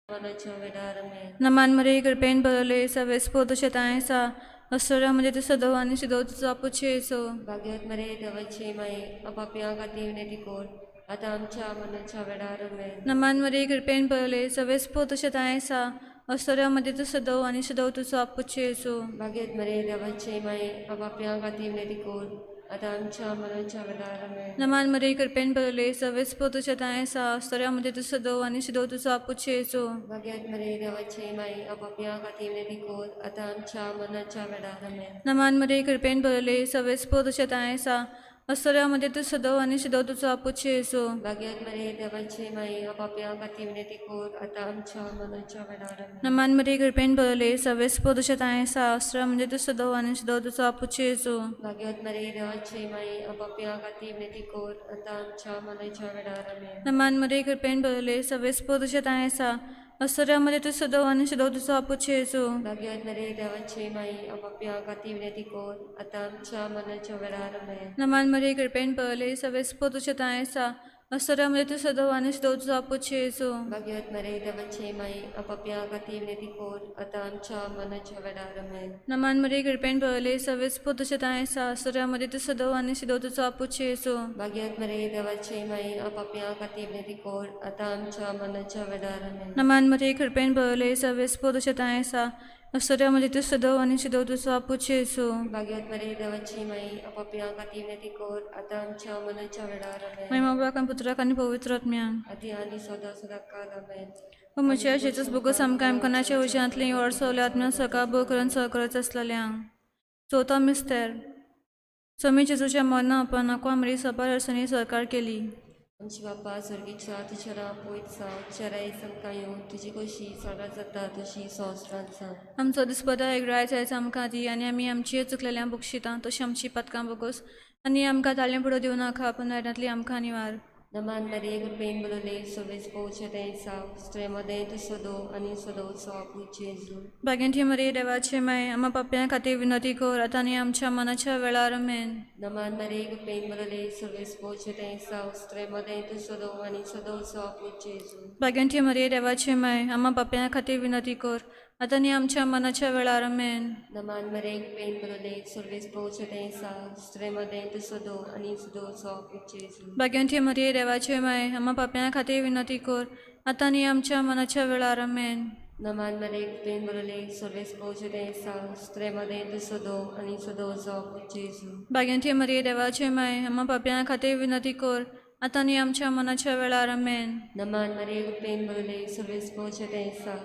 मनाच्या वेळार आमेन. नमान मरिये कृपेन भरले सवेस्पो तुझे तांयसा अस्तुऱ्यां मदीं तूं सदव आनी शिदव तुजो आपूत जेजू. भाग्यवत मरिये देवाची माई, पापयां खातीर विनंती कर, आतां आमच्या मनाच्या वेळार आमेन. नमान मरिये कृपेन भरले सवेस्पो तुझे तांयसा अस्तुऱ्यां मदीं तूं सदव आनी शिदव तुजो आपूत जेजू. भाग्यवत मरिये देवाची माई, पापयां खातीर विनंती कर, आतां आमच्या मनाच्या वेळार आमेन. नमान मरिये कृपेन भरले सवेस्पो तुझे तांयसा अस्तुऱ्यां मदीं तूं सदव आनी शिदव तुजो आपूत जेजू. भाग्यवत मरिये देवाची माई, पापयां खातीर विनंती कर, आतां आमच्या मनाच्या वेळार आमेन. नमान मरिये कृपेन भरले सवेस्पो तुझे तांयसा अस्तुऱ्यां मदीं तूं सदव आनी शिदव तुजो आपूत जेजू. भाग्यवत मरिये देवाची माई, पापयां खातीर विनंती कर, आतां आमच्या मनाच्या वेळार आमेन. नमान मरिये कृपेन भरले सवेस्पो तुझे तांयसा अस्तुऱ्यां मदीं तूं सदव आनी शिदव तुजो आपूत जेजू. भाग्यवत मरिये देवाची माई, पापयां खातीर विनंती कर, आतां आमच्या मनाच्या वेळार आमेन. नमान मरिये कृपेन भरले सवेस्पो तुझे तांयसा अस्तुऱ्यां मदीं तूं सदव आनी शिदव तुजो आपूत जेजू. भाग्यवत मरिये देवाची माई, पापयां खातीर विनंती कर, आतां आमच्या मनाच्या वेळार आमेन. नमान मरिये कृपेन भरले सवेस्पो तुझे तांयसा अस्तुऱ्यां मदीं तूं सदव आनी शिदव तुजो आपूत जेजू. भाग्यवत मरिये देवाची माई, पापयां खातीर विनंती कर, आतां आमच्या मनाच्या वेळार आमेन. नमान मरिये कृपेन भरले सवेस्पो तुझे तांयसा अस्तुऱ्यां मदीं तूं सदव आनी शिदव तुजो आपूत जेजू. भाग्यवत मरिये देवाची माई, पापयां खातीर विनंती कर, आतां आमच्या मनाच्या वेळार आमेन. नमान मरिये कृपेन भरले सवेस्पो तुझे तांयसा अस्तुऱ्यां मदीं तूं सदव आनी शिदव तुजो आपूत जेजू. भाग्यवत मरिये देवाची माई, पापयां खातीर विनंती कर, आतां आमच्या मनाच्या वेळार आमेन. महिमा बापाक आनी पुत्राक आनी पवित्र आत्म्याक. आदी आनी सदां सदां काल आमेन. ओ म्हज्या जेजूस बोगस आमकां आमकानाच्या उज्यांतली वर सवल्या आत्म्या सकाळ भो करून सहकरत आसलेल्या. चवथो मिस्तेर. स्वामी जेजूच्या मरणा उपरांत आकवा मरी सभार अडचणी सरकार केली. आमची बापा स्वर्गीच्या, तुज्या नांव पवित्र जावं, तुज्या राय आमकां येवं, तुजी खोशी स्वर्गात जाता तशी संवसारांत जावं. आमचो दिसपदा एक राय जायच आमकां दी आनी आमी आमची चुकलेल्या बक्षितां तशी आमची पातकां बोगस आनी आमकां ताळें पुडो दिवं नाका पूण वायटांतली आमकां निवार. नमान मरिये कृपेन भरले सवेस पोवचे तें साव स्त्रे मदें तूं सदो आनी सदोचो आपूत जेजू. भाग्यांची मरिये देवाचे माय, आमा पापयां खातीर विनंती कर, आतां आनी आमच्या मनाच्या वेळार. आमेन. नमान मरिये कृपेन भरले सवेस पोवचे तें साव स्त्रे मदें तूं सदो आनी सदोचो आपूत जेजू. भाग्यांची मरिये देवाचे माय, आमा पापयां खातीर विनंती कर, आतां आनी आमच्या मनाच्या वेळार. आमेन. नमान मरिये कृपेन भरले सर्वेस पोवचे तें साव स्त्रे मदें तूं सदो आनी सदोचो आपूत जेजू. भाग्यांची मरिये देवाचे माय, आमा पापयां खातीर विनंती कर, आतां आनी आमच्या मनाच्या वेळार. आमेन. नमान मरिये कृपेन भरले सर्वेस पोवचे तें साव स्त्रे मदें तूं सदो आनी सदोचो आपूत जेजू. भाग्यांची मरिये देवाचे माय, आमा पापयां खातीर विनंती कर, आतां आनी आमच्या मनाच्या वेळार. आमेन. नमान मरिये कृपेन भरले सर्वेस पोवचे तें साव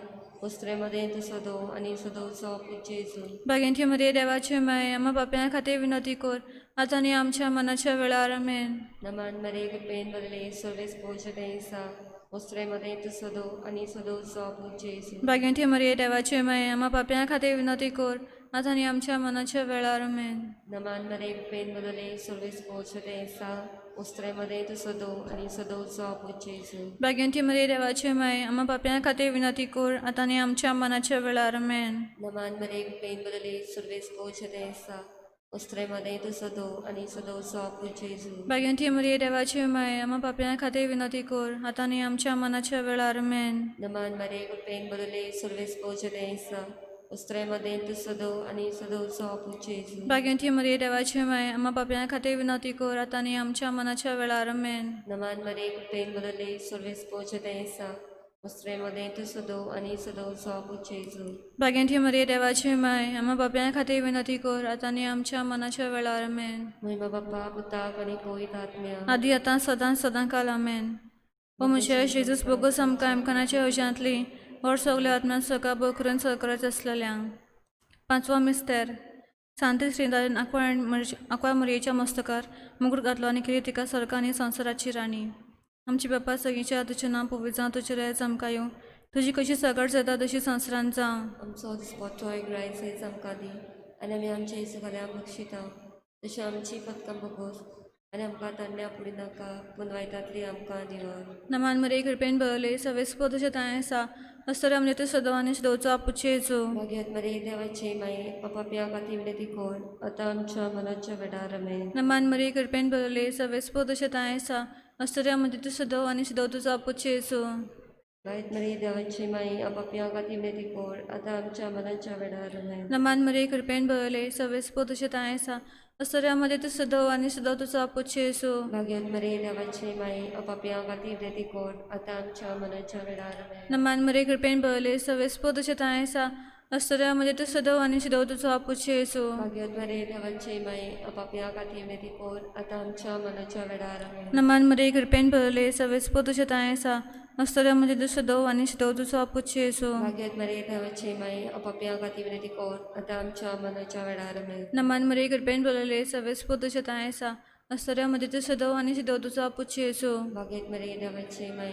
स्त्रे मदें तूं सदो आनी सदोचो आपूत जेजू. भाग्यांची मरिये देवाचे माय, आमा पापयां खातीर विनंती कर, आतां आनी आमच्या मनाच्या वेळार. आमेन. नमान मरिये कृपेन भरले सर्वेस पोवचे तें साव स्त्रे मदें तूं सदो आनी सदोचो आपूत जेजू. भाग्यांची मरिये देवाचे माय, आमा पापयां खातीर विनंती कर, आतां आनी आमच्या मनाच्या वेळार. आमेन. नमान मरिये कृपेन भरले सर्वेस पोवचे तें साव स्त्रे मदें तूं सदो आनी सदोचो आपूत जेजू. भाग्यांची मरिये देवाचे माय, आमा पापयां खातीर विनंती कर, आतां आनी आमच्या मनाच्या वेळार. आमेन. नमान मरिये कृपेन भरले सर्वेस पोवचे तें साव स्त्रे मदें तूं सदो आनी सदोचो आपूत जेजू. भाग्यांची मरिये देवाचे माय, आमा पापयां खातीर विनंती कर, आतां आनी आमच्या मनाच्या वेळार. आमेन. नमान मरिये कृपेन भरले सर्वेस पोवचे तें साव स्त्रे मदें तूं सदो आनी सदोचो आपूत जेजू. भाग्यांची मरिये देवाचे माय, आमा पापयां खातीर विनंती कर, आतां आनी आमच्या मनाच्या वेळार. आमेन. नमान मरिये कृपेन भरले सर्वेस पोवचे तें साव स्त्रे मदें तूं सदो आनी सदोचो आपूत जेजू. भाग्यांची मरिये देवाचे माय, आमा पापयां खातीर विनंती कर, आतां आनी आमच्या मनाच्या वेळार. आमेन. महिमा बाप्पा पुताक आनी पवित्र आत्म्या. आदी आतां सदां सदां काल. आमेन. ओ म्हज्या जेजूस बोगस आमकां आमकानाच्या उज्यांतली वर सगल्या आत्म्यान सकाळ भो करून सहकरत आसलेल्या. पांचवो मिस्तेर. सांती श्रीदान आकवा मरियेच्या मस्तकार मुकुट घातलो आनी केली तिका स्वर्ग आनी संवसाराची राणी. आमची बापा सगळींच्या, तुजें नांव पवित्र जावं, तुजें राज आमकां येवं, तुजी कशी सगळ जाता तशी संवसारांत जावं. आमचो दिसपट्टो एक रायस आयज आमकां दी आनी आमी आमच्या सगळ्यांक बक्षिता तशी आमची पदकां बोगस आनी आमकां तांड्या पुडी नाका पूण वायटांतली आमकां निवार. नमान मरिये कृपेन भरले सवेस्पो तुजें तांय आसा अस्तुऱ्यां मदीं तूं सदो आनी सदोवचो आपूत जेजू. भाग्यवत मरिये देवाची माई, पापयां खातीर विनंती कर, आतां आमच्या मनाच्या वेळार. आमेन. नमान मरिये कृपेन भरले सवेस्पो तुजें तांय आसा अस्तुऱ्यां मदीं तूं सदो आनी सदो तुजो आपूत जेजू. भायत मरे देवाची माई आपापया खातीर विनंती कर आतां आमच्या मनाच्या वेळार आमेन. नमान मरे कृपेन भरले सवेस तुझे ताय आसा असऱ्यामध्ये तूं सदव आनी सदव तुजो आपूत येसू. भाग्यवत मरे देवाची माई आपापया खातीर विनंती कर आतां आमच्या मनाच्या वेळार आमेन. नमान मरे कृपेन भरले सवेस तुझे ताय आसा असऱ्यामध्ये तूं सदव आनी सदव तुजो आपूत येसू. भाग्यवत मरे देवाची माई आपापया खातीर विनंती कर आतां आमच्या मनाच्या वेळार आमेन. नमान मरे कृपेन भरले सवेस तुझे ताय आसा असऱ्यामध्ये तूं सदव आनी सदव तुजो आपूत येसू. भाग्यवत मरे देवाची माई आपापया खातीर विनंती कर आतां आमच्या मनाच्या वेळार आमेन. नमान मरे कृपेन भरले सवेस तुझे ताय आसा असऱ्यामध्ये तूं सदव आनी सदव तुजो आपूत येसू. भाग्यवत मरे देवाची माई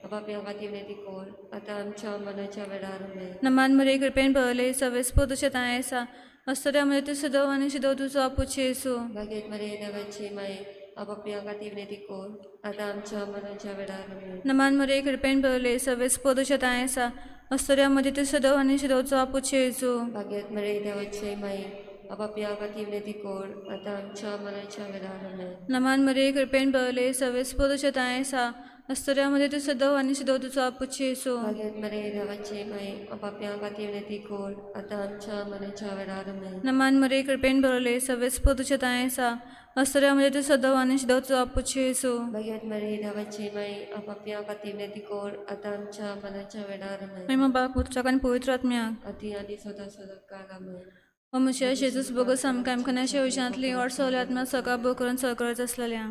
आपापया खातीर विनंती कर आतां आमच्या मनाच्या वेळार आमेन. नमान मरे कृपेन भरले सवेस तुझे ताय आसा असऱ्यामध्ये तूं सदव आनी सदव तुजो आपूत येसू. भाग्यवत मरे देवाची माई आपापया खातीर विनंती कर आतां आमच्या मनाच्या वेळार आमेन. नमान मरे कृपेन भरले सवेस तुझे ताय आसा असऱ्यामध्ये तूं सदव आनी सदव तुजो आपूत येसू. भाग्यवत मरे देवाची माई आपापया खातीर विनंती कर आतां आमच्या मनाच्या वेळार आमेन. नमान मरे कृपेन भरले सवेस तुझे ताय आसा असऱ्यामध्ये तूं सदव आनी सदव तुजो आपूत येसू. भाग्यवत मरे देवाची माई आपापया खातीर विनंती कर आतां आमच्या मनाच्या वेळार आमेन. नमान मरे कृपेन भरले सवेस तुझे ताय आसा असऱ्यामध्ये तूं सदव आनी सदव तुजो आपूत येसू. भाग्यवत मरे देवाची माई आपापया खातीर विनंती कर आतां आमच्या मनाच्या वेळार आमेन. महिमा बाप पुत्राक आनी पवित्र आत्म्याक अति आनी सदां सदां काल आमेन. ओ म्हज्या जेजूस बोगस आमकां आमकां उशांतली ओड सगल्या आत्मा सगळा भोग करून सहकरत आसलेल्या.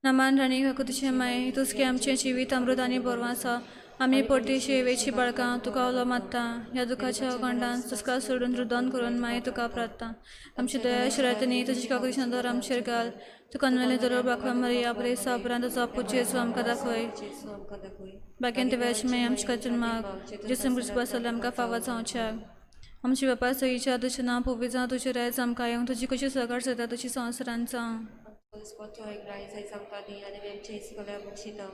नमान राणी काकू तुझे माई तूंच की आमचें जिवीत अमृत आनी बरो आसा आमी परती शेवेची बाळकां तुका उलो मारता ह्या दुखाच्या अखंडान तुका सोडून रुदन करून माई तुका प्रार्थना आमची दया शिरायतनी तुजी काकूची नदर आमचेर घाल तुका न्हय दरो बाखवा मरिया प्रेसा उपरांत तुजो आपूत जेजू आमकां दाखय जेजू आमकां दाखय. बाकीन ते वेळाची माई आमचे खातीर माग जेजू क्रिस्त जाल्यार आमकां फावो जावच्याक. आमची बापा सईच्या तुजें नांव पवित्र जावं तुजें रायज आमकां येवं तुजी कशी सरकार जाता तशी संवसारांत जावं. आमचो एक रायज आयज आमकां दी आनी आमी आमच्या इसकल्या बक्षिता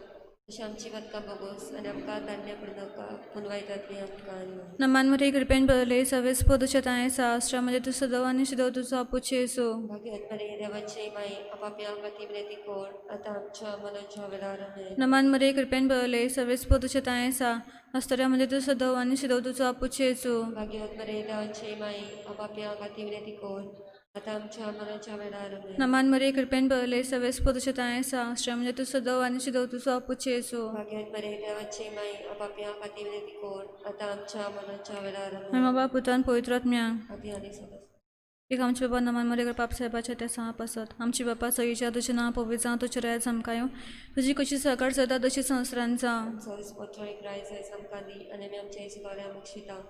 तशें आमची पदकां बोगोस आनी आमकां धाडण्या पडनाका पूण वायटांतली आमकां न्हय. नमान मरे कृपेन भरले सवेस तुझे ताय आसा आश्रमामध्ये तूं सदव आनी सदव तुजो आपूत येसू. भाग्यवत मरे देवाची माई आपापया खातीर विनंती कर आतां आमच्या मनाच्या वेळार आमेन. नमान मरे कृपेन भरले सवेस तुझे ताय आसा अस्तऱ्यामध्ये तूं सदव आनी सदव तुजो आपूत येसू. भाग्यवत मरे देवाची माई आपापया खातीर विनंती कर आतां आमच्या मनाच्या वेळार आमेन. नमान मरे कृपेन भरले सवेस तुझे ताय आसा आश्रमामध्ये तूं सदव आनी सदव तुजो आपूत येसू. भाग्यवत मरे देवाची माई आपापया खातीर विनंती कर आतां आमच्या मनाच्या वेळार आमेन. महिमा बाप पुतान पवित्र आत्म्याक आदी आनी सदां. एक आमचे बाबा नमान मरे पाप साहेबाच्या त्या सांप पासत आमची बापा सईच्या तुजें नांव पवित्र जावं तुजें रायज आमकां येवं तुजी कशी सरकार जाता तशी संवसारांत जावं. आमचो दिसपट्टो एक रायज आयज आमकां दी आनी आमी आमच्या इसकल्या बक्षिता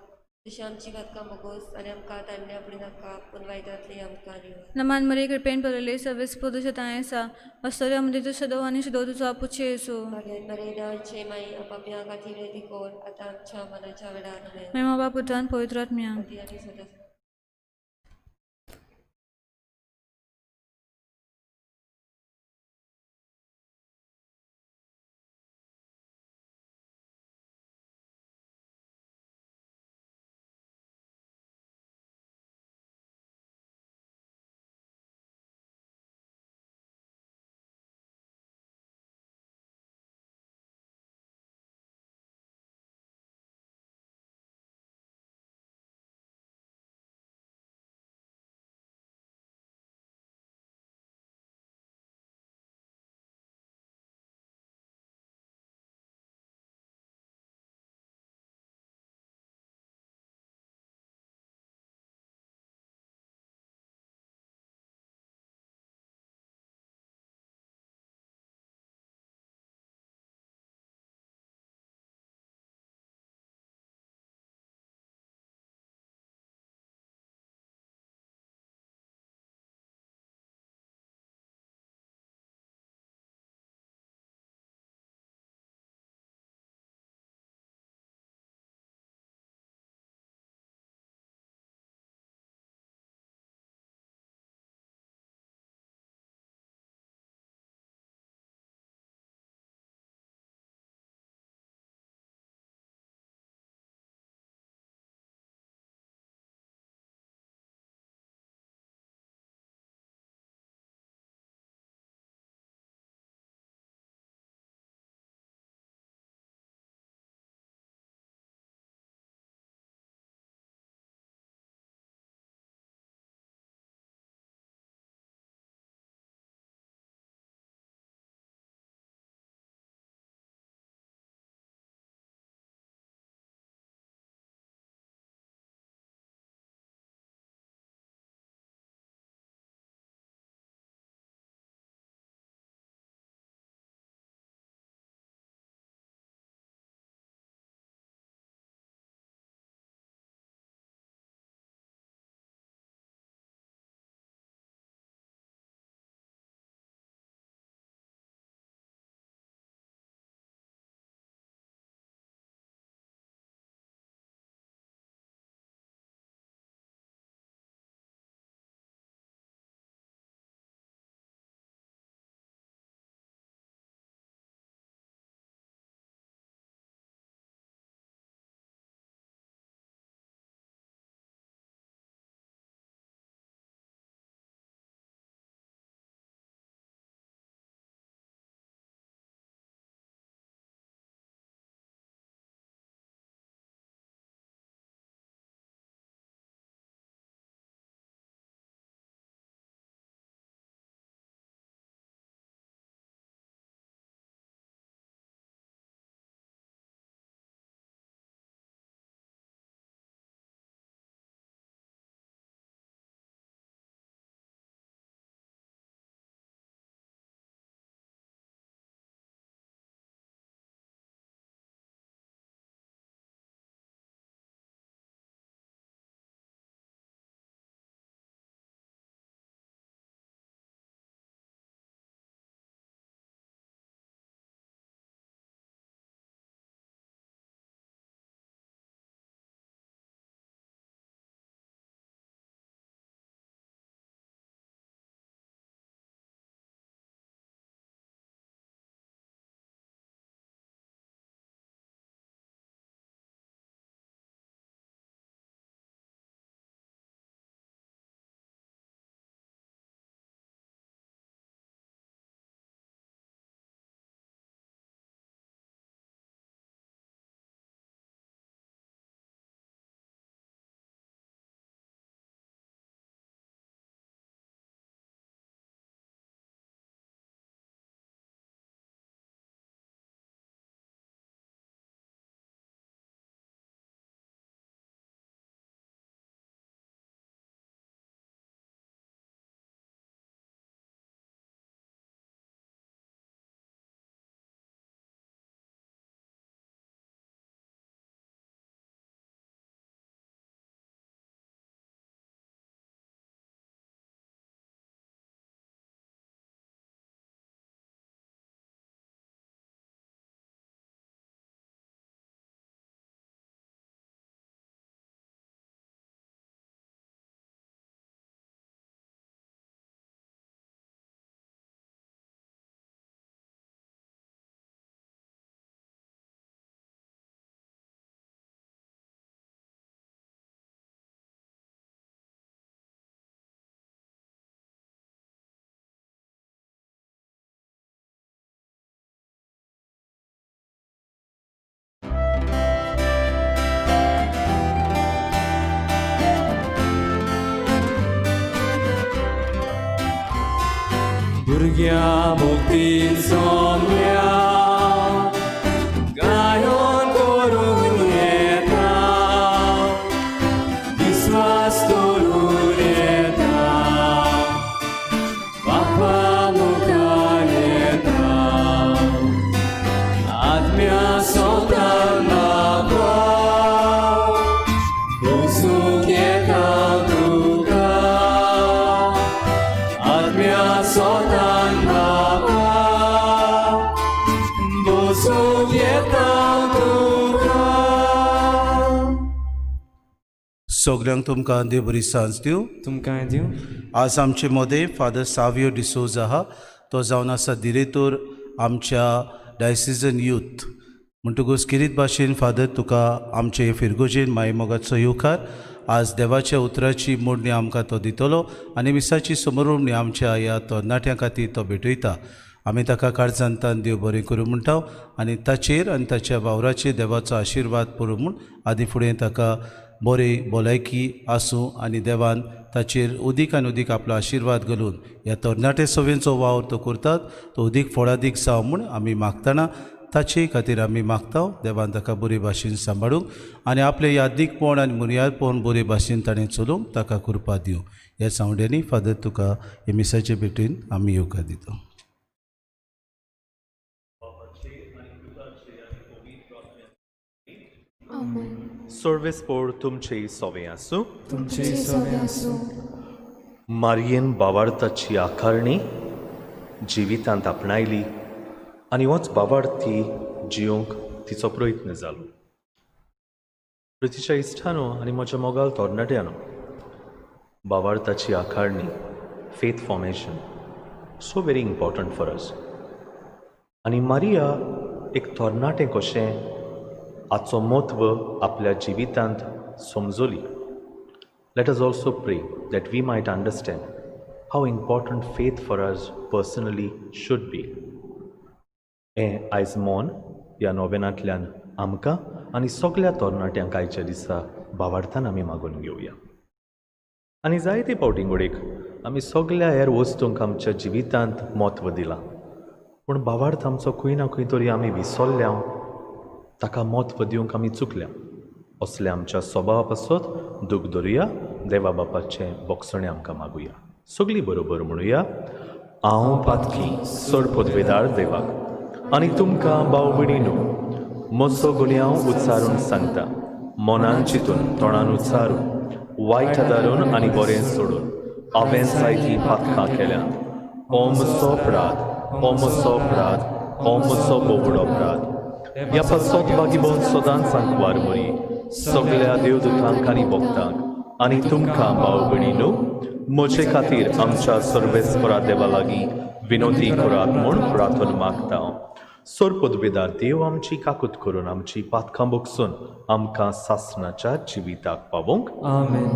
तशें आमची पदकां बोगोस आनी आमकां धाडण्या पडनाका पूण वायटांतली आमकां न्हय. नमान मरे कृपेन भरले सवेस तुझे ताय आसा असऱ्यामध्ये तूं सदव आनी सदव तुजो आपूत येसू. भाग्यवत मरे देवाची माई आपापया खातीर विनंती कर आतां आमच्या मनाच्या वेळार आमेन. महिमा बाप पुतान पवित्र आत्म्याक आदी आनी सदां. भुरग्या मुक्ती सोंपल्या गायोन करून येता विस्वास दवरून येता बापा मुखार येता आत्म्या सोतान बाबा बसूंक येता तुका आत्म्या सोतान बाबा बसूंक येता तुका. सगल्यांक तुमकां देव बरी सांज दिवं. तुमकां दिवं. आज आमचे मदें फादर सावियो डिसोजा आहा, तो जावन आसा दिरेतोर आमच्या डायसिजन यूथ. म्हणटकूच किरीत भाशेन फादर तुका आमचे हे फिरगोजेन मायमोगाचो येवकार. आज देवाच्या उतराची मोडणी आमकां तो दितलो आनी मिसाची समरोमणी आमच्या ह्या तरणाट्यां खातीर तो भेटयता. आमी ताका काळजांतान देव बरें करूं म्हणटा आनी ताचेर आनी ताच्या वावराचेर देवाचो आशिर्वाद पुरो म्हूण आदी फुडें ताका बरी भलायकी आसूं आनी देवान ताचेर उदीक आनी उदीक आपलो आशिर्वाद घालून ह्या तरणाटे सवेंचो वावर तो करतात तो उदीक फळादीक जावं म्हूण आमी मागतना ताचे खातीर आमी मागता. देवान ताका बरे भाशेन सांबाळूंक आनी आपलें यादीकपण आनी मुर्यादपण बरे भाशेन ताणें चलोवंक ताका कृपा दिवं. ह्या सांवड्यांनी फादर तुका हे मिसाचे भेटीन आमी येवकार दिता. सर्वेस पोर तुमचे सोवे आसूं. तुमचे सोवे आसूं. मारयेन बावार्थाची आकारणी जिवितांत आपणायली आनी होच बावार्थी जियोंक तिचो प्रयत्न जालो. प्रितीच्या इश्टानो आनी म्हज्या मोगाल तरणाट्यानो, बावार्थाची आकारणी, faith formation, so very important for us. आनी मारिया एक तरणाटें कशें हाचो म्हत्व आपल्या जिवितांत समजली. Let us also pray that we might understand how important faith for us personally should be. हें आयज मन ह्या नोवेनांतल्यान आमकां आनी सगल्या तरणाट्यांक आयच्या दिसा भावार्थान आमी मागून घेवया. आनी जायते फावटी घडयेक आमी सगल्या हेर वस्तूंक आमच्या जिवितांत म्हत्व दिलां, पूण भावार्थ आमचो खंय ना खंय तरी आमी विसरल्या, ताका म्हत्व दिवंक आमी चुकल्या. असल्या आमच्या स्वभावा पासत दूख धरुया, देवा बापाचें बोगसणें आमकां मागुया. सगळीं बरोबर म्हणुया, हांव पातकी चड पदवेदार देवाक आनी तुमकां भाव भयणीनो म्हजो गुन्यांव उच्चारून सांगता, मनान चिंतून तोंडान उच्चारून वायट आदारून आनी बरें सोडून हांवें जायतीं पातकां केल्यांत. हो म्हजो अपराध, हो म्हजो अपराध, हो म्हजो बोबडो अपराध. ह्या पासत बागीबोन सदांच सांकवार बरी सगल्या देवदूतांक आनी भक्तांक आनी तुमकां भाव भयणीनो म्हजे खातीर आमच्या सर्वेस्परा देवा लागीं विनोदी करात म्हूण प्रार्थना मागता. सोरपदवेदार देव आमची काकूत करून आमची पातकां बोगसून आमकां सासणाच्या जिविताक पावोवंक. आमेन.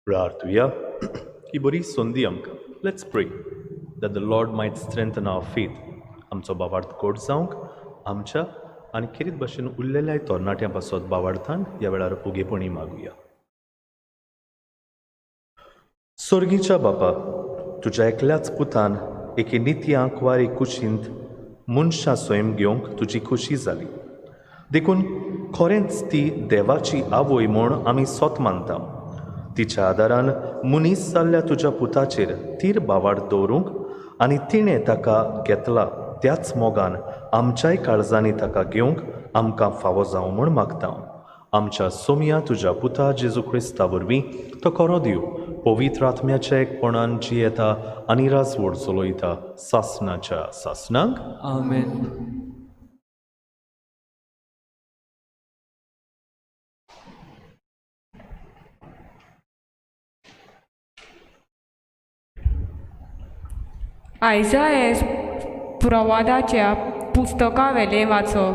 प्रार्थुया. ही बरी संदी आमकां. Let's pray that the Lord might strengthen our faith. आमचो बावार्थ कोट जावंक आमच्या आनी खेरीत भाशेन उरलेल्या तरणाट्यां पासत बावार्थान ह्या वेळार उगेपणी मागुया. सोर्गीच्या बापा, तुज्या एकल्याच पुतान एके नित्या कुवारी कुशींत मनशां स्वयं घेवंक तुजी खोशी जाली, देखून खरेंच ती देवाची आवय म्हूण आमी सोत मानता. तिच्या आदारान मनीस जाल्ल्या तुज्या पुताचेर तीर बावाड दवरूंक आनी तिणें ताका घेतला त्याच मोगान आमच्याय काळजांनी ताका घेवंक आमकां फावो जावं म्हूण मागता. आमच्या सोमया तुज्या पुता जेजू क्रिस्ता वरवीं तो करो दिव पवित्र आत्म्याच्या एकपणान जियेता आनी राजवड चलयता सासनाच्या सासनाक. आमेन. आयजायस प्रवादाच्या पुस्तकावेलें वाचप.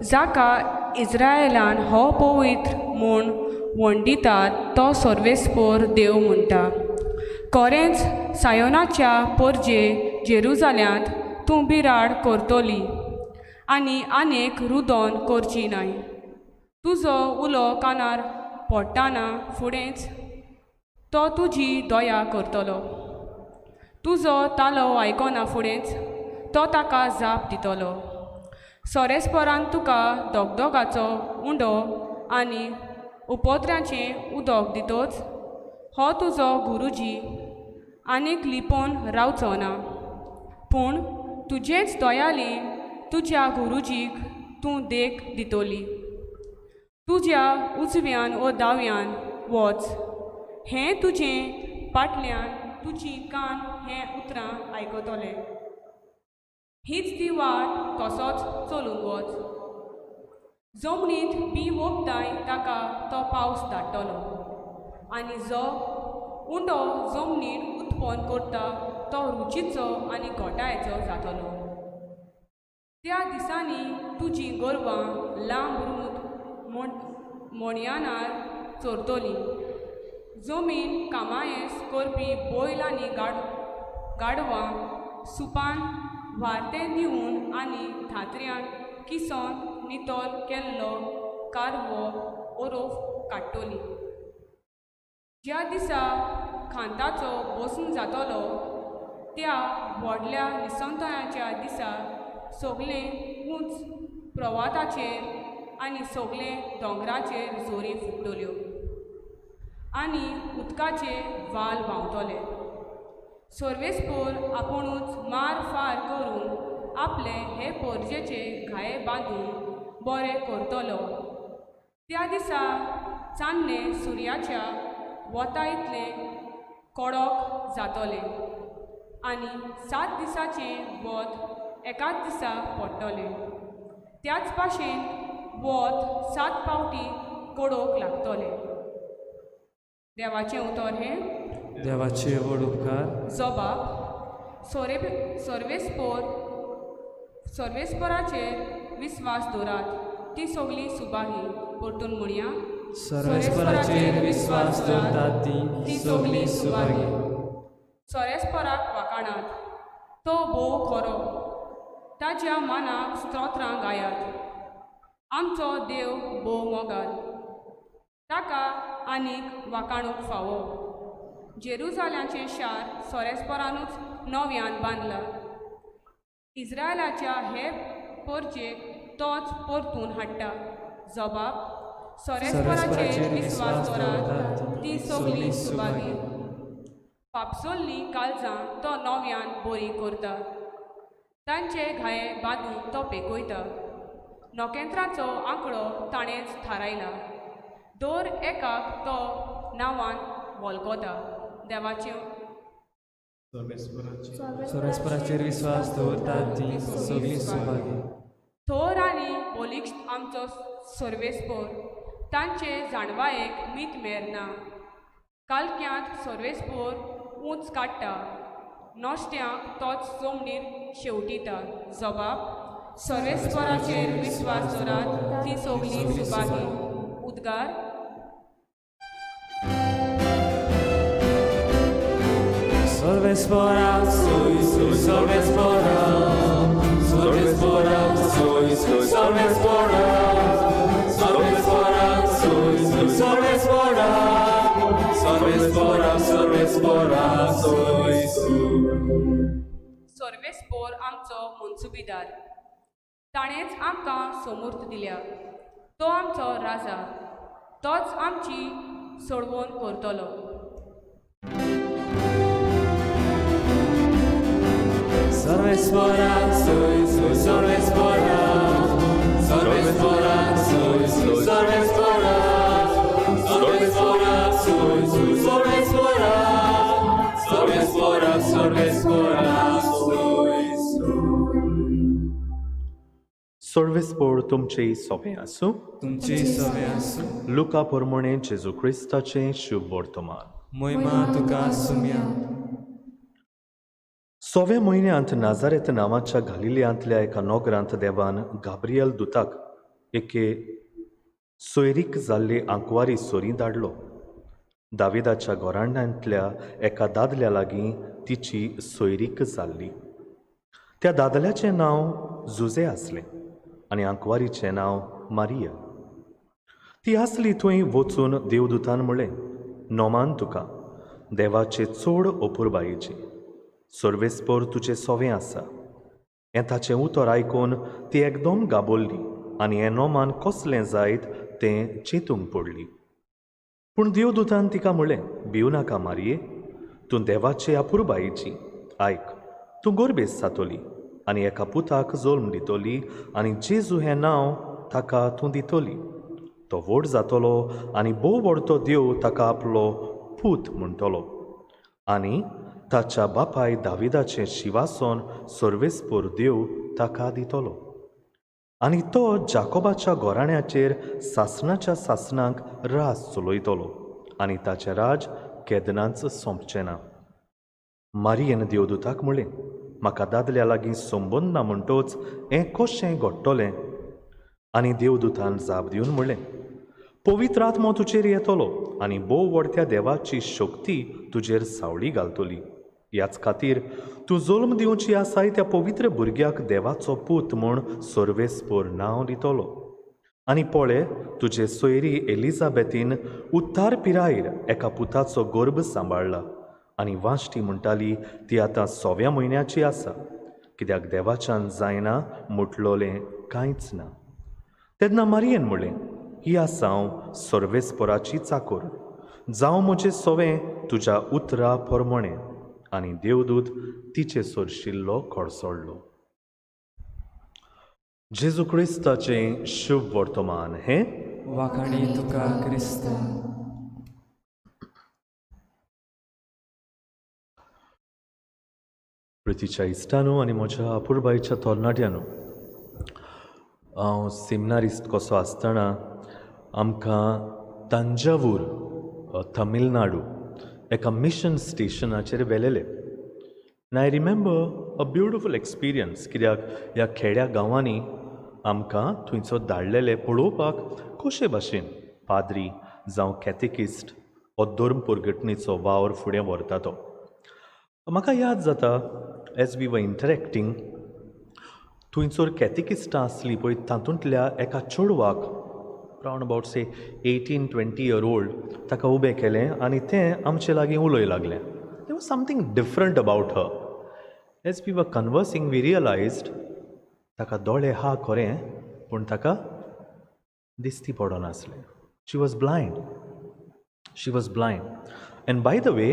जाका इज्रायलान हो पवित्र म्हूण वंडितात तो सर्वेस्पोर देव म्हणटा. कोरेंच सायोनाच्या पोरजे जेरुजाल्यांत तूं बिराड करतली आनी आनेक रुदोन करची नाय. तुजो उलो कानार पडटाना फुडेंच तो तुजी दया करतलो. तुजो तालो आयकना फुडेंच तो ताका जाप दितलो. सोरेस्परान तुका दगदगाचो उंडो आनी उपद्र्याचें उदक दितोच हो तुजो गुरुजी आनीक लिपोवन रावचो ना. पूण तुजेच दयाली तुज्या गुरुजीक तूं देख दितली. तुज्या उजव्यान ओ दाव्यान वच हें तुजें पाटल्यान तुजी कान हें उतरां आयकतले. हीच ती वाट तसोच चलूंक वच. जमनींत बी वोपताय ताका तो पावस धाडटलो आनी जो उंडो जमनीर उत्पन्न करता तो रुचीचो आनी घोटायेचो जातलो. त्या दिसांनी तुजी गोरवां लांब रूंद मोणयानार चरतली. जमीन कामायेस करपी बैल आनी गाडवां सुपान व्हारतें दिवन आनी धात्र्यान किसोन नितळ केल्लो कारवो ओरोफ काडटली. ज्या दिसा खांताचो बसून जातलो त्या व्हडल्या निसंतयाच्या दिसा सगळें उंच प्रवाताचेर आनी सगळे दोंगराचेर जोरी फुट्टल्यो आनी उदकाचे वाल व्हांवतले. सर्वेस्पोर आपुणूच मार फार करून आपले हे पोरजेचे घाये बांदून बरे करतलो. त्या दिसा चान्नें सुर्याच्या वता इतलें कडक जातलें आनी 7 दिसाचें वत एकाच दिसा पडटलें. त्याच भाशेन वत 7 पावटी कडोवंक लागतलें. देवाचें उतर हें. देवाचे व्हड उपकार. जबाब सर्वेस्पोर सर्वेस्पोराचेर विस्वास दवरात ती सगळी सुबाही. परतून म्हणया. सर्वेस्पराचेर विस्वास दवरतात ती सगळी सुभागी. सोरेस्पराक वाकाणात तो भोव खरो. ताच्या मानाक स्तोत्रां गायात. आमचो देव भोव मोगाल ताका आनीक वाकाणूंक फावो. जेरुजाल्याचें शार सोरेस्परानूच नव्यान बांदलां. इज्रायलाच्या हे परजेक तोच परतून हाडटा. जबाब सोरेस्पराचेर विस्वास दवरात ती सगळी सुभागी. फापसल्लीं काळजां तो नव्यान बरी करता. तांचे घाये बांदून तो पेकयता. नखेत्रांचो आंकडो ताणेंच थारायला. दर एकाक तो नांवान वळखता. देवाचें सर्वेस्पराचेर विस्वास दवरतात ती सगळी सुभागी. थोर आनी बलिश्ट आमचो सर्वेस्पोर तांचे जाणवायेक मीत मेर ना. कालक्यांत सर्वेस्पोर उंच काडटा. नश्ट्यांक तोच जमनीर शेवटिता. जबाब सर्वेस्पराचेर विस्वास दवरात ती सगळी सुभागी. उद्गार. सर्वेस्परा सर्वेस्परा सर्वेस्परा सर्वेस्परा सर्वेस्परा सर्वेस्परा सर्वेस्परा सर्वेस्परा सर्वेस्पोर आमचो मनसुबीदार. ताणेंच आमकां समूर्त दिल्या. तो आमचो राजा. तोच आमची सोडवण करतलो. सर्वेस्पोराक सोय सोय सर्वेस्पोराक सर्वेस्पोराक सोय सोय सर्वेस्पोराक सर्वेस्पोराक सोय सोय सर्वेस्पोराक सर्वेस्पोराक सर्वेस्पोराक सोय सोय. सर्वेस्पोर तुमचें सोंपें आसूं. तुमची सवे आसूं. लुका पोरमोणे जेजू क्रिस्ताचें शुभ वर्तमान. मोहिमा तुका सुम्या. सव्या म्हयन्यांत नाजारेत नांवाच्या गालिलियांतल्या एका नोगरांत देवान गाब्रियल दुताक एके सोयरीक जाल्ले आंकवारी सोरी धाडलो. दाविदाच्या गोरांडांतल्या एका दादल्या लागीं तिची सोयरीक जाल्ली. त्या दादल्याचें नांव जुजे आसलें आनी आंकवारीचें नांव मारिया. ती आसली थंय वचून देवदूतान म्हणलें, नोमान तुका, देवाचे चड अपुरबायेचें, सर्वेस्पोर तुजें सोवें आसा. हें ताचें उतर आयकून ती एकदम गाबोल्ली आनी हें नोमान कसलें जायत तें चिंतूंक पडली. पूण देवदूतान तिका म्हणलें, भिवू नाका मारये, तूं देवाचे अपुरबायेची. आयक, तूं गोरबेस जातली आनी एका पुताक जल्म दितली आनी जेजू हें नांव ताका तूं दितली. तो व्हड जातलो आनी भोव व्हडतो देव ताका आपलो पूत म्हणटलो आनी ताच्या बापाय दाविदाचें शिवासन सर्वेस्पोर देव ताका दितलो आनी तो जाकोबाच्या घराण्याचेर सासणाच्या सासणाक राज चलयतलो आनी ताचें राज केदनाच सोंपचें ना. मारियेन देवदूताक म्हणलें, म्हाका दादल्या लागीं संबंद ना म्हणटोच हें कशें घडटलें? आनी देवदूतान जाप दिवन म्हणलें, पवित्र आत्मो तुजेर येतलो आनी भोव व्हडत्या देवाची शक्ती तुजेर सावळी घालतली. ह्याच खातीर तूं जल्म दिवची आसाय त्या पवित्र भुरग्याक देवाचो पूत म्हूण सर्वेस्पोर नांव दितलो. आनी पळय, तुजे सोयरी एलिझाबेथीन उत्तार पिरायेर एका पुताचो गर्भ सांबाळ्ळा आनी वाश्टी म्हणटाली ती आतां 6व्या म्हयन्याची आसा, कित्याक देवाच्यान जायना म्हटलोलें कांयच ना. तेन्ना मारियेन म्हणलें, ही आसा हांव सर्वेस्पोराची चाकोर, जावं म्हजें सोवें तुज्या उतरा प्रमाणें. आनी देवदूत तिचे सोरशिल्लो खडसडलो. जेजू क्रिस्ताचें शुभ वर्तमान हें. वाखाणी तुका क्रिस्ता. प्रितीच्या इश्टानो आनी म्हज्या अपुरबायच्या तरणाट्यानो, हांव सेमिनारिस्ट कसो आसतना आमकां तांजावूर तमिळनाडू एका मिशन स्टेशनाचेर व्हेलेले. आनी I remember a beautiful experience, कित्याक ह्या खेड्या गांवांनी आमकां थंयचो धाडलेले पळोवपाक कशे भाशेन पाद्री जावं कॅथेकिस्ट हो धर्म पुरगटणेचो वावर फुडें व्हरता तो. म्हाका याद जाता, एज we were interacting, थंयसर कॅथेकिस्टां आसलीं पळय, तातूंतल्या एका चेडवाक round about say 18-20 year old ताका उबें केलें आनी तें आमचे लागीं उलय लागलें. There was something different about her. As we were conversing we realised ताका दोळे हा खरें, पूण ताका दिसती पडनासलें. She was blind. She was blind. And by the way,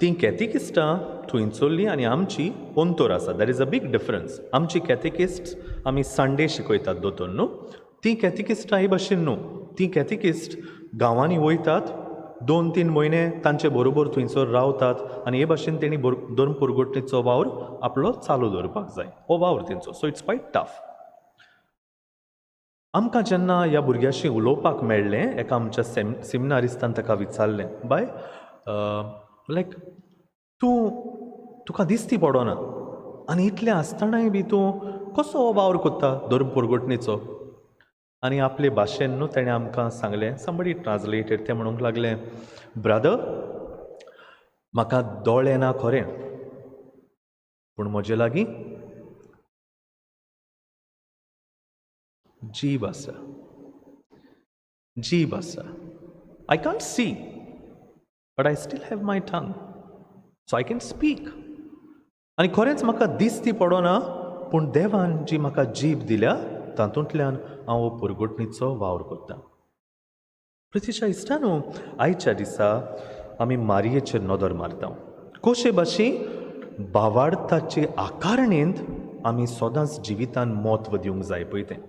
तीं कॅथेकिस्टां थंयसरलीं आनी आमची अंतर आसा. There is a big difference. आमची कॅथेकिस्ट आमी संडे शिकयतात दोतोर न्हू, तीं कॅथेकिस्टां हे भशेन न्हू. तीं कॅथेकिस्ट गांवांनी वयतात, 2-3 म्हयने तांचे बरोबर थंयसर रावतात आनी हे भाशेन तेणी धर्म पुरगटणेचो वावर आपलो चालू दवरपाक जाय. हो वावर तेंचो. So it's quite tough. आमकां जेन्ना ह्या भुरग्याशी उलोवपाक मेळ्ळें, एका आमच्या सेमिनारिस्तान ताका विचारलें, बाय लायक तूं तुका दिसती पडना आनी इतलें आसतनाय बी तूं कसो हो वावर कोत्ता धर्म पुरगटणेचो? आनी आपले भाशेन न्हू तेणें आमकां सांगलें, समबडी ट्रान्सलेटेड, तें म्हणूंक लागलें, ब्रदर म्हाका दोळे ना खरें, पूण म्हजे लागीं जीब आसा, जीब आसा. I can't see but I still have my tongue, so I can speak. आनी खरेंच म्हाका दिसती पडना, पूण देवान जी म्हाका जीब दिल्या तातूंतल्यान हांव हो पुरगुटणीचो वावर करतां. प्रितीच्या इश्टानो, आयच्या दिसा आमी मारयेचेर नदर मारता. कशे भाशेन भावार्थाचे आकारणेंत आमी सदांच जिवितान म्हत्व दिवंक जाय पळय तें,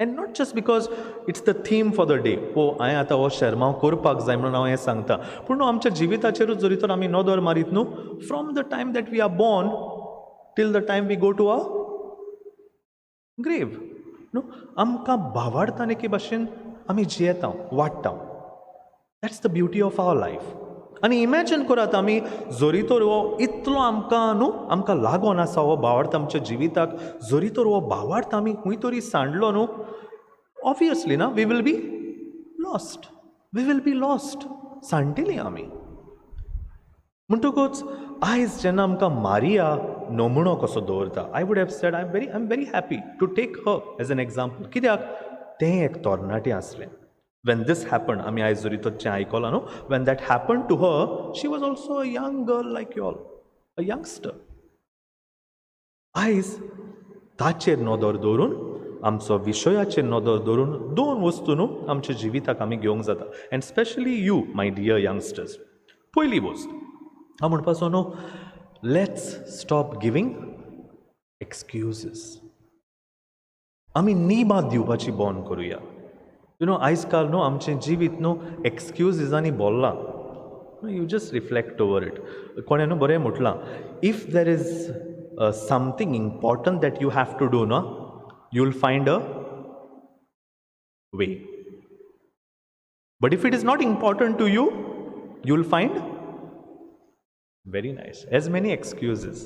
and not just because it's the theme for the day. ओ हांवें आतां हो शेरमांव करपाक जाय म्हणून हांव हें सांगता, पूण न्हू आमच्या जिविताचेरूच जरी तर आमी नदर मारीत न्हू, from the time that we are born till the time we go to a grave न्हू, आमकां भावार्थान एके भाशेन आमी जियेता, वाडटा. That's the beauty of our life. आनी इमॅजीन करात, आमी जरी तर हो इतलो आमकां न्हू आमकां लागोन आसा हो भावार्थ आमच्या जिविताक, जरी तर हो भावार्थ आमी खंय तरी सांडलो न्हू, ऑब्वियसली ना, we will be lost, we will be lost, सांडटली आमी. म्हणटकूच आयज जेन्ना आमकां मारिया नमुनो कसो दवरता, I would have said I am very happy to take her as an example. कित्याक तें एक तरणाटें आसलें when this happen. आमी आयज जरी तर आयकलां न्हू, when that happen to her, she was also a young girl like you all, a youngster. आयज ताचेर नदर दवरून, आमचो विशयाचेर नदर दवरून दोन वस्तू न्हू आमच्या जिविताक आमी घेवंक जाता, and specially you, my dear youngsters. पयली वस्त हांव म्हणपाचो न्हू, let's stop giving excuses. आमी निबां दिवपाची बंद करुया. You know, आयज काल न्हू आमचें जिवीत न्हू एक्सक्युजीसांनी भरलां. You just reflect over it. कोणें न्हू बरें म्हटलां, if there is something important that you have to do, no, you will find a way, but if it is not important to you, you will find, very nice, as many excuses.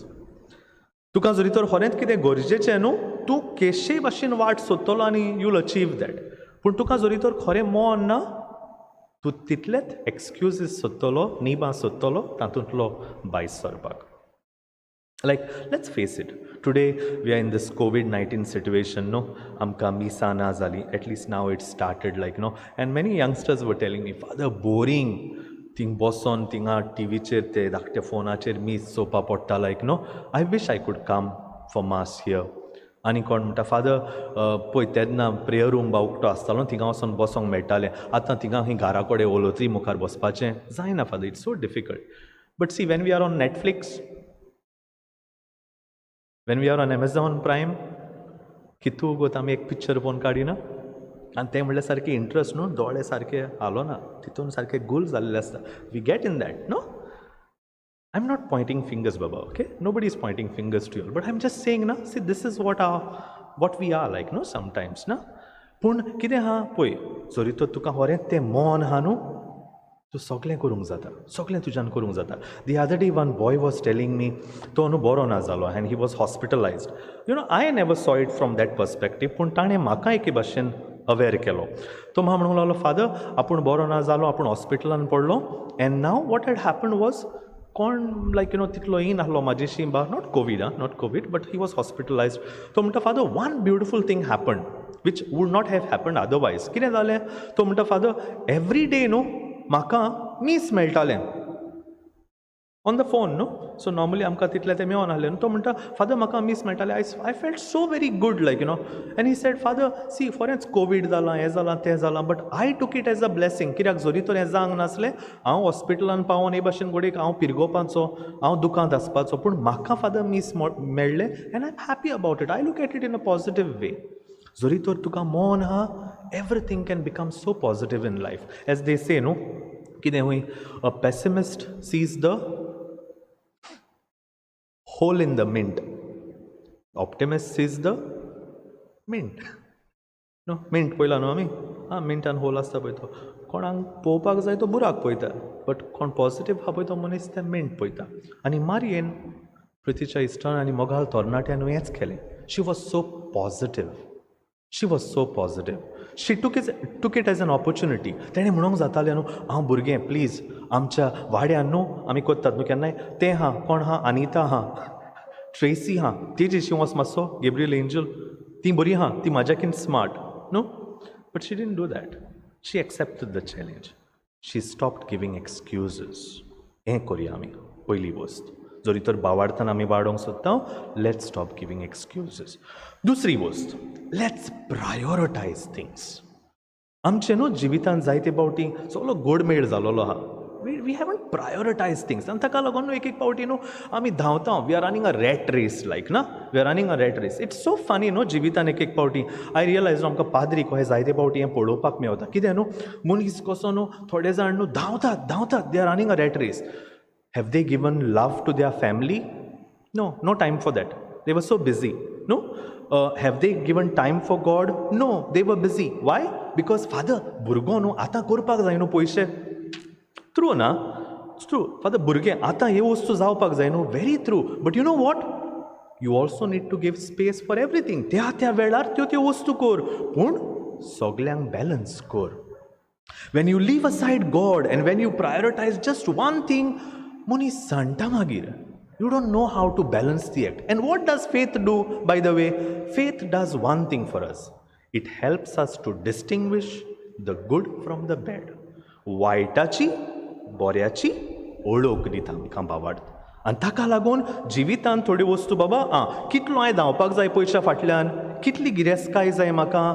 तुका जरी तर खरेंच कितें गरजेचें न्हू, तूं केशेय भाशेन वाट सोदतलो आनी you will achieve that. पूण तुका जरी तर खरें मन ना, तूं तितलेच एक्सक्युजीस सोदतलो, निबां सोदतलो तातूंतलो भायर सरपाक. Like, let's face it, today we are in this COVID-19 situation, no? आमकां मिसां ना जालीं. At least now it started, like, no, and many youngsters were telling me, "Father, boring. Thing बसोन थिंगा टिवीचेर ते धाकट्या फोनाचेर मीस चोवपा पडटा. Like, no, I wish I could come for mass here." आनी कोण म्हणटा, "फादर, पळय तेन्ना प्रेयर रूम बा उक्तो आसतालो, थिंगा वचोन बसोंक मेळटालें. आतां थिंगा खंय घरा कडेन ओलोत्री मुखार बसपाचें जायना. Father, it's so difficult." But see, when we are on Netflix, when we are on Amazon Prime, कितू गोत आमी एक पिक्चर पळोवन काडिना आनी तें म्हणल्यार सारकें इंट्रस्ट न्हू, दोळे सारके हालोना, तितून सारके गुल जाल्ले आसता. We get in that, no? I am not pointing fingers, Baba, okay? Nobody is pointing fingers to you, but I am just saying ना, see, this is what we are like, no, sometimes ना. पूण कितें आहा पळय, जरी तर तुका खरेंच तें मन आहा न्हू, तूं सगळें करूंक जाता, सगळें तुज्यान करूंक जाता. The other day one boy was telling me, तो न्हू बरो ना जालो and he was hospitalized. I never saw it from that perspective, पूण ताणें म्हाका एके भाशेन अवेर केलो. तो म्हाका म्हणूंक लागलो, फादर, आपूण बरो ना जालो, आपूण हॉस्पिटलान पडलो, and now what had happen was, कोण लायक you know तितलो येयनासलो आसलो म्हाजेशी बा, not Covid, ah, not Covid, but he was hospitalized. तो म्हणटा, "Father, one beautiful thing happen which would not have happen otherwise." कितें जालें? तो म्हणटा, "फादर, एवरी डे न्हू म्हाका मीस मेळटालें ऑन the phone, न्हू. सो नॉर्मली आमकां तितलें तें मेळोन आहलें न्हू. तो म्हणटा, फादर, म्हाका मीस मेळटालें. I felt so very good, like, and he said, 'Father, see, खरेंच कोवीड जालां, हें जालां, तें जालां, but I took it as a blessing. कित्याक जरी तर हें जावंक नासलें, हांव हॉस्पिटलान पावोन हे भाशेन घडयेक हांव पिरगोवपाचो, हांव दुकांत आसपाचो. पूण म्हाका फादर मीस मेळ्ळें and I am happy about it. I look at it in a positive way.' जरी तर तुका मन आहा, everything can become so positive in life. As they say न्हू, कितें हूंय, a pessimist sees the hole in the mint. Optimist sees the mint. No, mint पळयला न्हू आमी? आं, मिंटान होल आसता पळय तो. कोणाक पळोवपाक जाय तो बुराक पळयता, बट कोण पॉजिटीव आहा पळय तो मनीस ते मिंट पळयता. आनी मारयेन प्रितीच्या इश्टान आनी मोगाल तरणाट्यान हेंच केलें. She was so positive, she was so positive. She took it as an opportunity. तेणें म्हणूंक जातालें न्हू, हांव भुरगें, प्लीज आमच्या वाड्यान न्हू आमी करतात न्हू केन्नाय, तें आहा, कोण आहा, अनिता आहा, ट्रेसी आहा, तेजेशी वच मातसो, गेब्रियल एंजल, ती बरी आहा, ती म्हाज्याकीन स्मार्ट न्हू. But she didn't do that. She accepted the challenge. She stopped giving excuses. हें करुया आमी. पयली वस्त, जरी तर भावार्थान आमी वाडोवंक सोदता, let's stop giving excuses. दुसरी वस्त, let's prioritise things. आमचें न्हू जिवितान जायते फावटी सगळो गोडमेळ जालोलो आहा. We haven't prioritise things. आनी ताका लागून न्हू एक एक फावटी न्हू आमी धांवता, we are running a rat race like ना, we are running a rat race. It's so funny न्हू जिवितान एक एक फावटी I realise न्हू आमकां पाद्री कशें जायते फावटी हें पळोवपाक मेवता. कितें न्हू मनीस कसो न्हू थोडे जाण न्हू धांवतात धांवतात, they are running a rat race. Have they given love to their family? No, no time for that. They were so busy. No? Have they given time for God? No, they were busy. Why? Because Father, भुरगो न्हू आतां करपाक जाय न्हू पयशे. True ना? It's true. Father, भुरगे आतां हे वस्तू जावपाक जाय न्हू. Very true. But you know what? You also need to give space for everything. त्या त्या वेळार त्यो त्यो वस्तू कर, पूण सगल्यांक बॅलन्स कर. When you leave aside God and when you prioritize just one thing, मनीस सांडटा मागीर. You don't know how to balance the act. And what does faith do, by the way? Faith does one thing for us. It helps us to distinguish the good from the bad. वायटाची बऱ्याची ओळख दिता आमकां बाबार्थ. आनी ताका लागून जिवितांत थोड्यो वस्तू बाबा आं कितलो हांवें धांवपाक जाय पयशा फाटल्यान, कितली गिरेस्तकाय जाय म्हाका,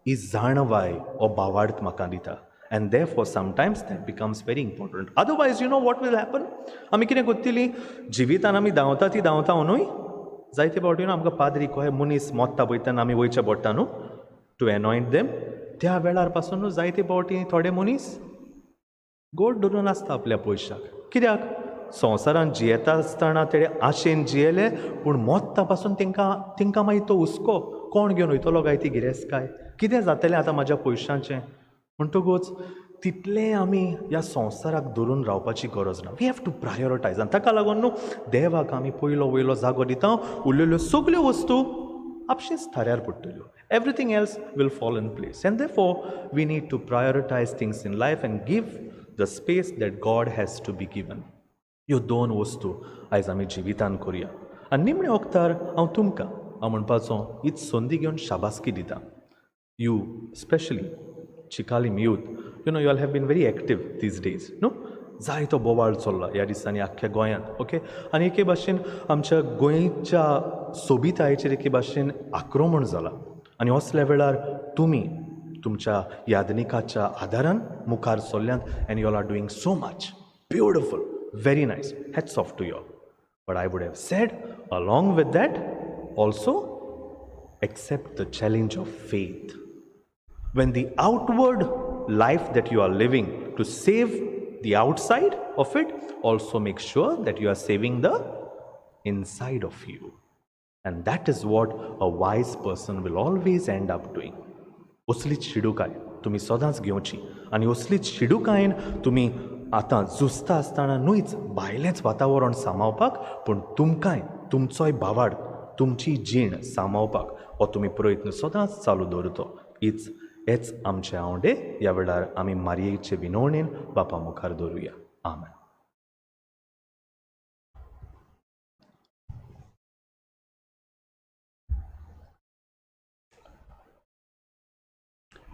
ही जाणवाय हो बावार्थ म्हाका दिता. And therefore sometimes that becomes very important. Otherwise you know what will happen? आमी कितें करतली जिवितान, आमी धांवता ती धांवता न्हय, जायते फावटी न्हू आमकां पाद्री कहे मनीस मोत्ता पळय तेन्ना आमी वयचें पडटा न्हू टू एनॉयंट देम. त्या वेळार पासून न्हू जायते फावटी थोडे मनीस गोड धरून आसता आपल्या पयशाक. कित्याक? संवसारान जियेता आसतना तेणे आशेन जियेले, पूण मोत्ता पासून तेंकां तेंकां मागीर तो हुस्को, कोण घेवन वयतलो काय ती गिरेस्तकाय, कितें जातलें आतां म्हाज्या पयशांचें. म्हणटकूच तितलें आमी ह्या संवसाराक धरून रावपाची गरज ना. We have to prioritise. आनी ताका लागून न्हू देवाक आमी पयलो वयलो जागो दिता, उरलेल्यो सगल्यो वस्तू आपशींच थाऱ्यार पडटल्यो. Everything else will fall in place. And therefore we need to prioritise things in life and give the space that God has to be given. ह्यो दोन वस्तू आयज आमी जिवितान करुया. आनी निमणे वखतार हांव तुमकां हांव म्हणपाचो हीच संदी घेवन शाबासकी दिता. You specially Chicalim youth, you know, you all have been very active these days, न्हू? जायतो बोवाळ चल्ला ह्या दिसांनी आख्ख्या गोंयांत, ओके? आनी एके भाशेन आमच्या गोंयच्या सोबितायेचेर एके भाशेन आक्रमण जालां. आनी असल्या वेळार तुमी तुमच्या यादनिकाच्या आदारान मुखार सरल्यात and you all are doing so much. Beautiful, very nice. Hats off to you all. But I would have said along with that also accept the challenge of faith. When the outward life that you are living, to save the outside of it, also make sure that you are saving the inside of you. And that is what a wise person will always end up doing. असलीच शिडूकाय तुमी सदांच घेवची आनी असलीच शिडूकायेन तुमी आतां झुजता आसतना न्हूच भायलेंच वातावरण सांबाळपाक, पूण तुमकांय तुमचोय भावार्थ, तुमची जीण सांबाळपाक हो तुमी प्रयत्न सदांच चालू दवरतो. हीच हेच आमचे आंवडे ह्या वेळार आमी मारयेचे विनवणेन बापा मुखार दवरुया. आमेन.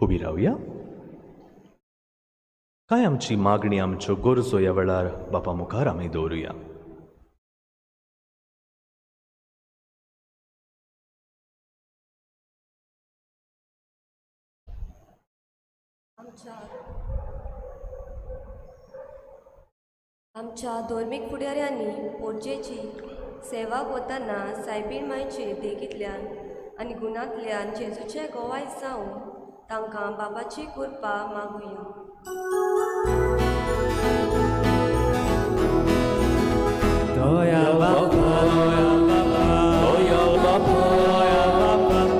उबी रावया. कांय आमची मागणी, आमच्यो गरजो ह्या वेळार बापा मुखार आमी दवरुया. आमच्या धर्मीक फुडाऱ्यांनी पोरजेची सेवा करतना सायबीण मायचे देखींतल्यान आनी गुणांतल्यान जेजूचे गोवाय जावन तांकां बाबाची कृपा मागुया. दया बापा, दया बापा,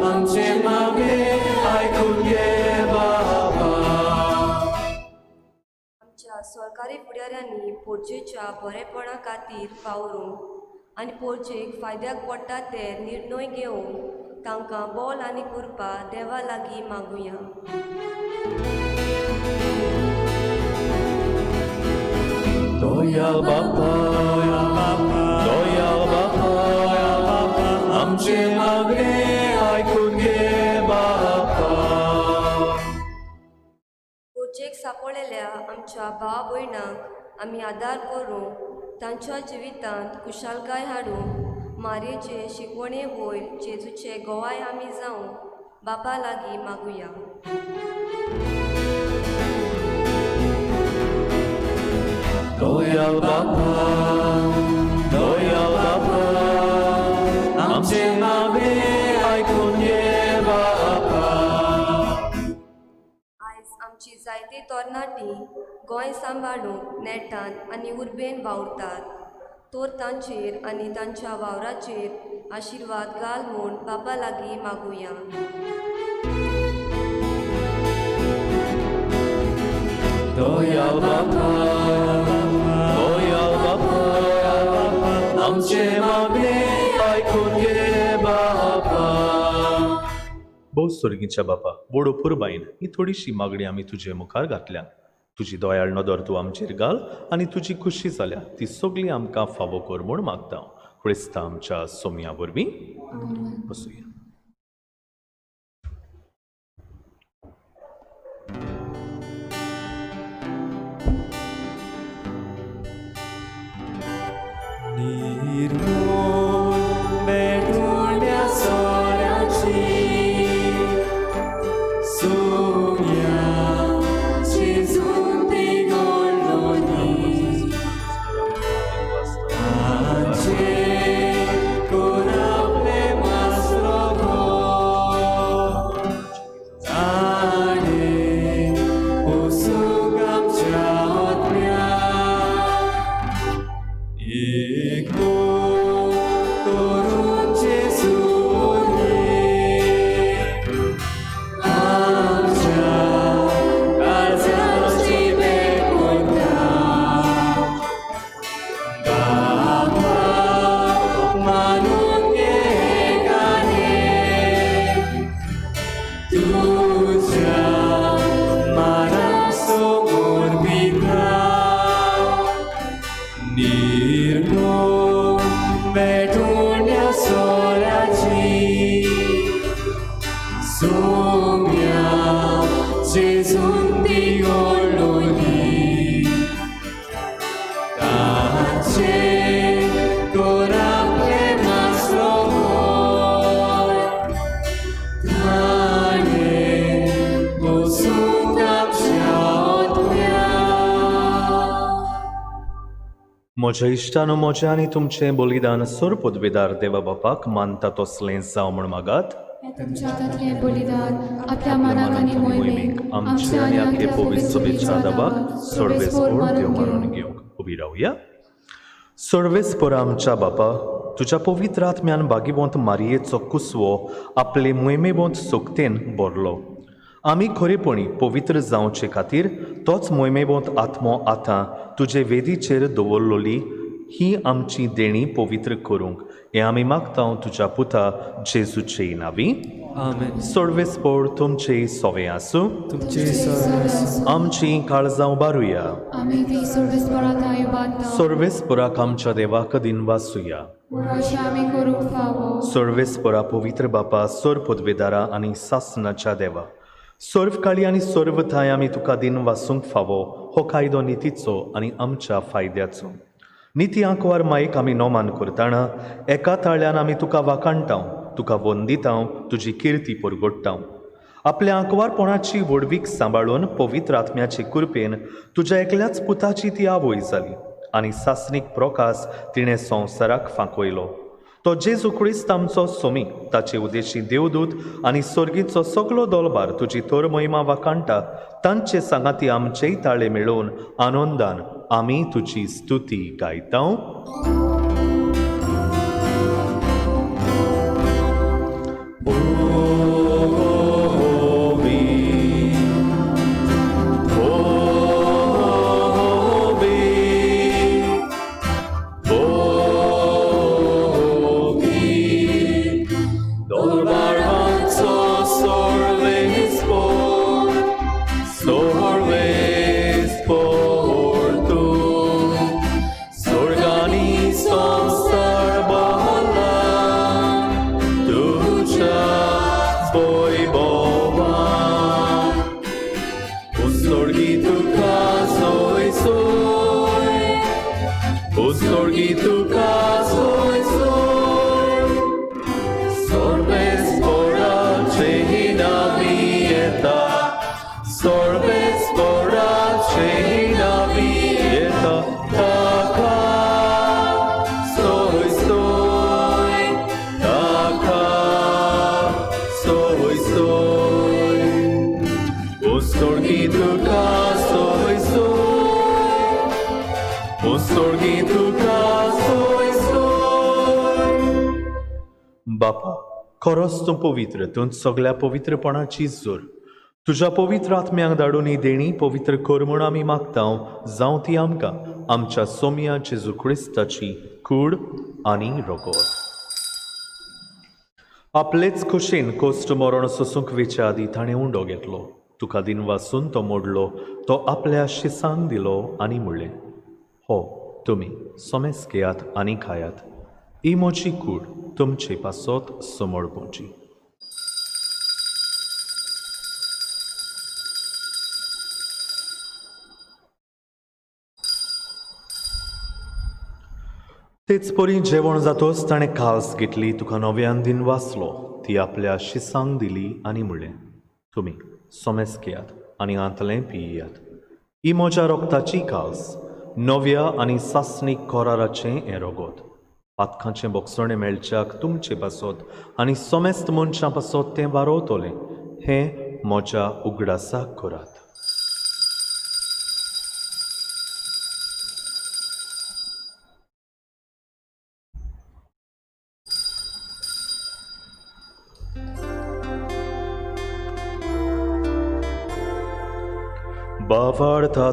आमचे मागणे आयकून घे बापा. आमच्या सरकारी फुडाऱ्यांनी पोरजेच्या बरेपणा खातीर वावरूंक आनी पोरजेक फायद्याक पडटा ते निर्णय घेवंक तांकां बोल आनी कृपा देवा लागीं मागुया. दया बापा, दया बापा, आमचे मागणे आयकून घे बापा. पोरजेक सांपडलेल्या आमच्या भाव भयणांक आमी आदार करूंक, तांच्या जिवितांत खुशालकाय हाडूंक मारयेचे शिकवणे वयर जेजूचे गोवाय आमी जावंक बापा लागीं मागुया. दयाळ बापा, दयाळ बापा, आमचें मागणें आयकून घे बापा. आयज आमची जायती तरणाटी गोंय सांबाळूंक नेटान आनी उर्बेन वावुरतात तर तांचेर आनी तांच्या वावराचेर आशिर्वाद घाल म्हूण बापा लागीं मागुया. दयाळ बापा, दयाळ बापा, आमचें मागणें आयकून घे बापा. भोव सोर्गीच्या बापा, बोडो पुरबायन ही थोडीशी मागणी आमी तुजे मुखार घातल्या. तुजी दयाळ नदर तूं आमचेर घाल आनी तुजी खुशी जाल्या ती सगळी आमकां फावो कर म्हूण मागता, क्रिस्ता आमच्या सोमया वरवीं. बसुया. निर्मूल भेटवण्या सोऱ्याची सुम्या जेजून ती गोडलोनी तांचे कोरापले मासरो ताणें वसूंक आमच्या आत्म्याक एक मोग करून जेजू वरवीं आमच्या काळजाची भेट वता. बापा मानून घे गाणें तुज्या मानाचो मोर निर्मोग भेटवण्या सोऱ्याची सोम्या जेजून ती गोडलोली ताचे कोरापले मासरो ताणें वसूंक आमच्या आत्म्याक. म्हज्या इश्टानो, म्हजें आनी तुमचें बलिदान सोर पदवेदार देवा बापाक मानता तसलें जावं म्हूण मागात. तुमच्या हातांतलें बलिदान आपल्या मनाक आनी मोहिमेक आमचे आनी आखे पवित्र सभेच्या दाबाक सर्वेस्पोर देव मानून घेवंक. उबी रावया. सर्वेस्पोर आमच्या बापा, तुज्या पवित्र आत्म्यान बागीवंत मारयेचो कुसवो आपले मोहिमेवंत सोकतेन भरलो. आमी खरेपणी पवित्र जावचे खातीर तोच मोहिमेवंत आत्मो आतां तुजे वेदीचेर दवरलोली ही आमची देणी पवित्र करूंक हें आमी मागता तुज्या पुता जेजूचे नावी. आमेन. सर्वेस्पोर तुमचे सोवे आसूं. तुमचे सोरे आसूं. आमची काळजां उबारुया. आमी ती सर्वेस्परात बांदता. सर्वेस्पोराक आमच्या देवाक दिनवासुया. अशें आमी करूंक फावो. सर्वेस्पोरा पवित्र बापा, सोर पदवेदारा आनी सासनाच्या देवा, सर्व काळी आनी सर्व थांय आमी तुका दिनवासूंक फावो. हो कायदो नितीचो आनी आमच्या फायद्याचो. निती आंकवार माईक आमी नोमान करतना एका ताळ्यान आमी तुका वाखाणटाव, तुका वंदिताव, तुजी किर्ती परगोडटाव. आपल्या आंकवारपणाची व्हडवीक सांबाळून पवित्र आत्म्याचे कृपेन तुज्या एकल्याच पुताची ती आवय जाली आनी सासणीक प्रकाश तिणें संवसाराक फांकयलो. तो जेजू क्रिस्त आमचो सोमी, ताचे उदेशी देवदूत आनी सर्गीचो सगलो दोलबार तुजी थोर महिमा वाखाणटा. तांचे सांगाती आमचेय ताळे मेळोवन आनंदान आमी तुजी स्तुती गायता. Sorve por tu, sorgani. उत्सोळगी तुका सोय सोय. बापा, खरोच तूं पवित्र, तूं सगळ्या पवित्रपणाची जोर. तुज्या पवित्र आत्म्यांक धाडून ही देणी पवित्र कर म्हूण आमी मागता, जावं ती आमकां आमच्या सोमया जेजू क्रिस्ताची कूड आनी रोगोत. आपलेच खोशेन कोश्ट मरण सोसूंक वेच्या आदीं ताणें उंडो घेतलो, तुका दिन वासून तो मोडलो, तो आपल्या शिसांक दिलो आनी म्हणलें, हो तुमी सोमेस घेयात आनी खायात, ही म्हजी कूड तुमचे पासत समर्पणची. तेच परी जेवण जातोच ताणें काल्स घेतली, तुका नव्यान दिन वाचलो, ती आपल्या शिसांक दिली आनी म्हणलें, तुमी सोमेस घेयात आनी आंतलें पियात, ही म्हज्या रोगताची काल्स, नव्या आनी सासणीक कराराचें हें रोगोत. पातकांचें बोगसणें मेळच्याक तुमचे पासत आनी सोमेस्त मनशां पासत तें वारोवतलें, हें म्हज्या उगडासाक करात. बावार्था